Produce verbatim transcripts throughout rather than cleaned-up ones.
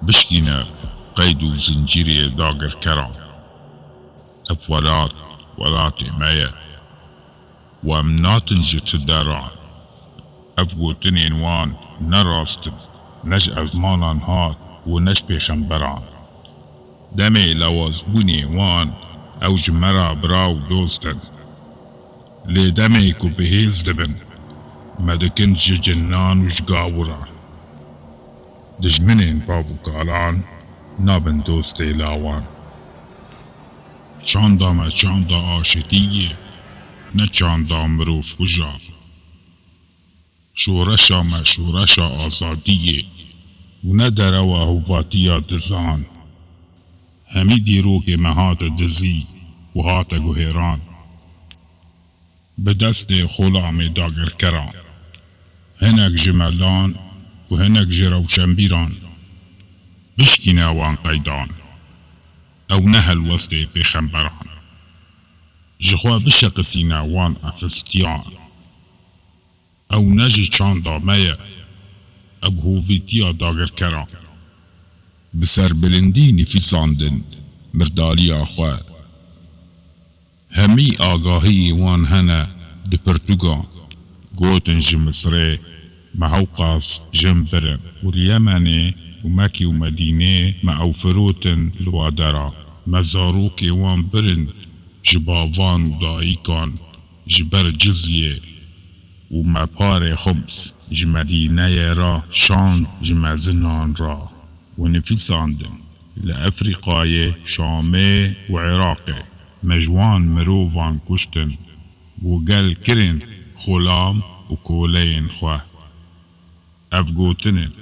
Bişkîne qeyd û zincîrê dagirkeran. Ev welat, welatê me ye. Û em natin ji tu deran. Ev gotinên wan ne rast in, ne ji ezmanan hat û ne ji pêxemberan. Demê lawazbûnê wan ew ji me re bira û dost in. Lê demê ku bi hêz dibin, me dikin ji cinan û ji gawûran. Dijminên bav û kalan nabin dostê lawan. Çanda me çanda aşitiyê, ne çanda mirov kujan. Şoreşa me şoreşa azadiyê û ne derewa hovatiya dizan. Hemî dîrokê me hate dizî û hate guhêran. Bi destê xulamê dagirkeran. Hinek ji melan û hinek ji rewşenbîran. Bişkîne wan qeydan. Ew ne helwestê pêxemberan. Ji xwe bişeqitîne wan efistiyan. Ew ne ji çanda me ye. Ew hovîtiya dagirkeran. Bi serbilindî nifîsandin mirdaliya xwe. Hemî agahiyê wan hene di pirtûkan. Gotin ji Misirê me hewqas jin birin û li Yemenê û Mekî û Medînê me ew firotin li wa dera. Me zarokê wan birin ji bavan û dayikan ji ber cizyê û me parê xums ji Medîneyê re şand ji mezinan re û nifîsandin li Efrîqayê, Şamê û Iraqê. Me ji wan mirovan kuştin û gel kirin xulam û koleyên xwe. Ev gotin in,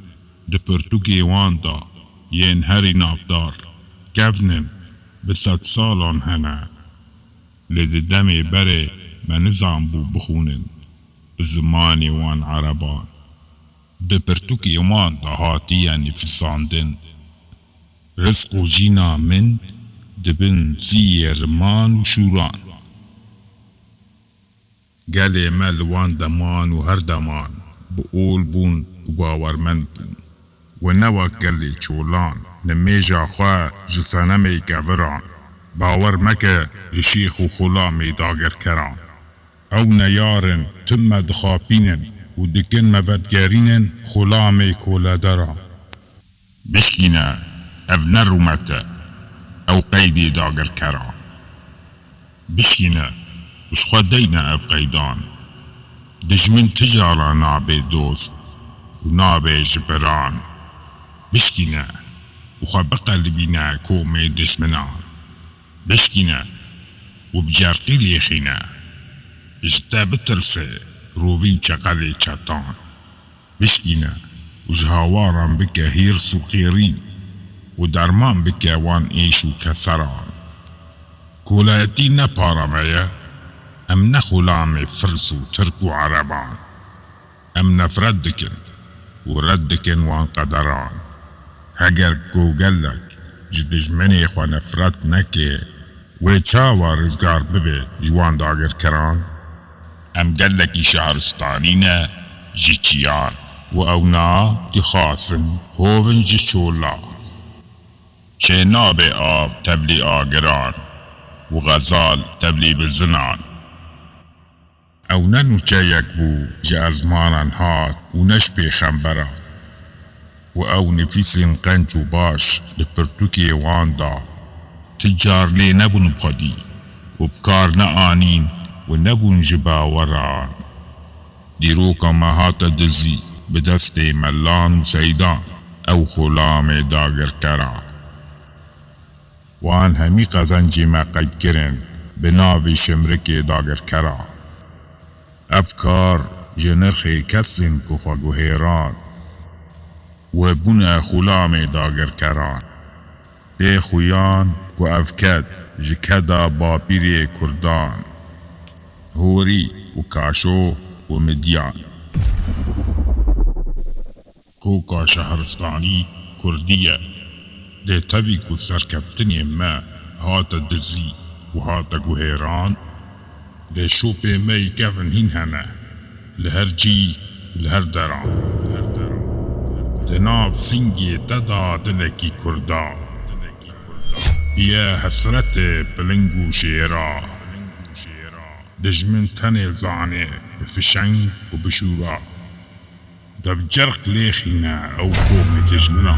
di pirtûkê wan de yên herî navdar, kevn in, bi sedsalan hene. Lê di demê berê me nizanbû bixwînin bi zimanê wan ereban. Di pirtûkê wan de hatiye nivîsandin, Rizq û jîna min di bin ziyê riman û şûran. Gelê me li wan deman û her deman bi ol bûn û bawermend bûn. We ne wek gelê çolan nimêja xwe ji senemê keviran. Bawer meke ji şêx û xulamê dagirkeran. Ew neyar in, tim me dixapînin û dikin me vedigerînin xulamê koledaran. Bişkîne, ev ne rûmet e, ew qeydê dagirkeran. Bişkîne û ji xwe deyne ev qeydan. Dijmin ti cara nabe dost û nabe ji biran. Bişkîne û xwe biqelibîne komê dijminan. Bişkîne û bi cerqî lêxîne. Ji te bitirse rovî û çeqelê çetan. Bişkîne û ji hawaran bike hîrs û xêrî û derman bike wan êş û keseran. Kolayetî ne para me ye, em ne xulamê firs û tirk û ereban. Em nefret dikin û red dikin wan qederan. Heger ku gelek ji dijminê xwe nefret neke, wê çawa rizgar bibe ji wan dagirkeran? Em gelekî şaristanî ne ji çiyan û ewna dixwazin hovin ji çola. Çê nabe av tevlî agiran û xezal tevlî bizinan. Ew ne nûçeyek bû ji ezmanan hat û ne ji pêxemberan. Û ew nifîsên qenc û baş di pirtûkê wan de ti car lê nebûn bi xwedî û bi kar neanîn û nebûn ji baweran. Dîroka me hate dizî bi destê melan û seydan, ew xulamê dagirkeran. Wan hemî qezencê me qeyd kirin bi navê şimrikê dagirkeran. Ev kar ji nirxê kesên ku xwe guhêran we bûne xulamê dagirkeran. Tê xuyan ku ev ked ji keda bapîrê kurdan, Horî û Kaşo û Midyan. Koka şehristanî kurdî ye. Lê tevî ku serkeftinê me hate dizî û hate guhêran, lê şopê me yî kevin hîn hene. Li her cî, li her deran, li her deran, li her deran. Di Di nav singê te de dilekî kurda, ye hesretê piling û jêra. Dijmin tenê zanê bi fişeng û bi şûra. De bi cerq lêxîne ew komê dijmina.